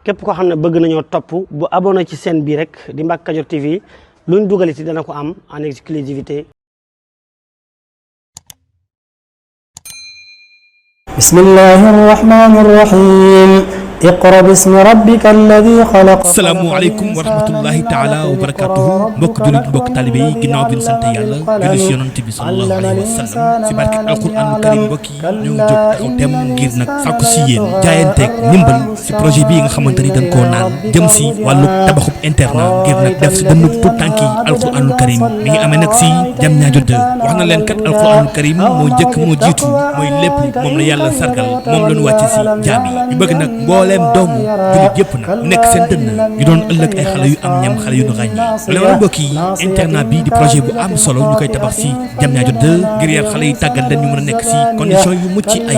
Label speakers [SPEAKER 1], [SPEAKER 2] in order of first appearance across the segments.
[SPEAKER 1] képp koo xam ne bëgg nañoo topp bu abonné ci chaîne bii rek di Mbacke Kadior TV luñ dugaliti dana ko am en exclusivité.
[SPEAKER 2] Bismillahir Rahmanir Rahim. Iqra bismi rabbika alladhi khalaq.
[SPEAKER 3] Asalaamaaleykum wa rahmatullahi taala wa barakatuhu mbokk jullit mbokk talibe yi ginnaaw bi ñu sant yàlla julli si yonent bi sallallahu alayhi wa sallam si barke alquranul karim mbokk yi ñu ngi jóg taxaw tem ngir nag sàkku si yéen jaayanteeg ndimbal si projet bii nga xamante ni dañ koo naan jëm si wàllu tabaxub internat ngir nag def si dënnu tout tànk yi alquranul karim mi ngi amee nag si Diamniadio 2 wax na leen kat alquranul karim moo njëkk moo jiitu mooy lépp moom la yàlla sargal moom la ñu wàcce si jaam yi ñu bëgg nag mbooleem doomu jullit yëpp nag nekk seen dënn ñu doon ëllëg ay xale yu am ñam xale yu ñu ràññee loolu wala mbokk yi internat bi di projet bu am solo ñu koy tabax si Diamniadio 2 ngir yar xale yi tàggat leen ñu mën a nekk si condition yu mucc ay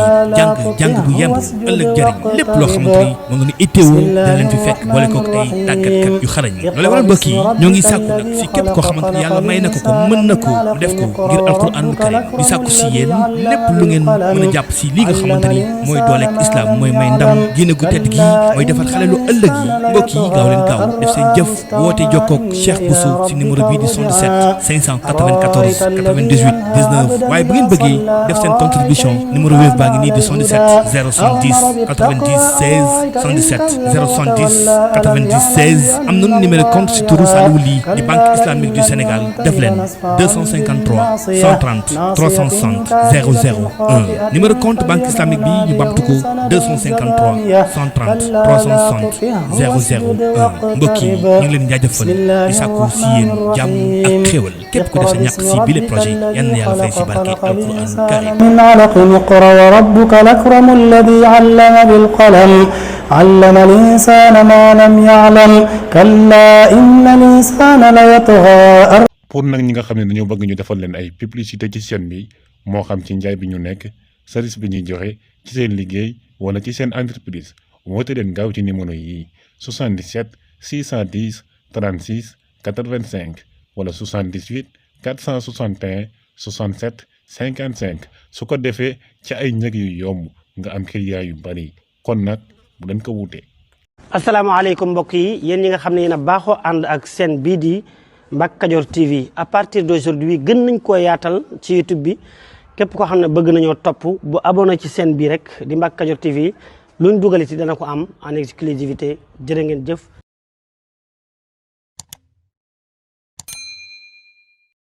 [SPEAKER 3] jàng bu yemb ëllëg jëriñ lépp loo xamante ni moom la ñu itteewu dañ leen fi fekk boole kook ay tàggatkat yu xarañ loolu wala mbokk yi ñoo ngi sàkku nag si képp koo xamante ni yàlla may na ko mën na ko mu def ko ngir alquranul karim di sàkku si yéen lépp lu ngeen mën a jàpp si lii nga xamante ni mooy dooleeg islam mooy may ndam diine gu tedd gi mooy defar xale lu ëllëg yi mbokk yi gaaw leen gaaw def seen jëf woote jokkoog Cheikh Bousso si numéro bii di 77 594 98 19 waaye bu ngeen bëggee def seen contribution numéro Wave baa ngi nii di 77 070 90 16 77 070 90 16 am nañu numéro compte si turu Saliou Ly di banque islamique du Sénégal def leen 253 130 360 001 numéro compte banque islamique bi ñu bamtu ko 253 130 360 001 mbokk yi ñu ngi leen jaajëfal di sàkku si yéen jàmm ak xéwal képp ku def sa ñàkk si bile projet yal na yàlla fay si barke alquran karim.
[SPEAKER 2] min alaqin iqra wa rabbuka al-akram alladhi 'allama bil qalam 'allama al-insana ma lam ya'lam kalla inna al-insana la yatgha.
[SPEAKER 4] pour nag ñi nga xam ne dañoo bëgg ñu defal leen ay publicité ci chaîne bi moo xam ci njaay bi ñu nekk service bi ñuy joxe ci seen liggéey wala ci seen entreprise woote leen gaaw ci numéro yi 77 610 36 85 wala 78 461 67 55 su ko defee ci ay njëg yu yomb nga am client yu bari kon nag bu leen ko wuute.
[SPEAKER 1] asalaamaaleykum mbokk yi yéen ñi nga xam ne yéen a baaxoo ànd ak chaîne bii di Mbacke Kadior TV à partir d'aujourd'hui gën nañ koo yaatal ci YouTube bi képp koo xam ne bëgg nañoo topp bu abonné ci chaîne bii rek di Mbacke Kadior TV luñ dugaliti dana ko am en exclusivité jërë ngeen jëf.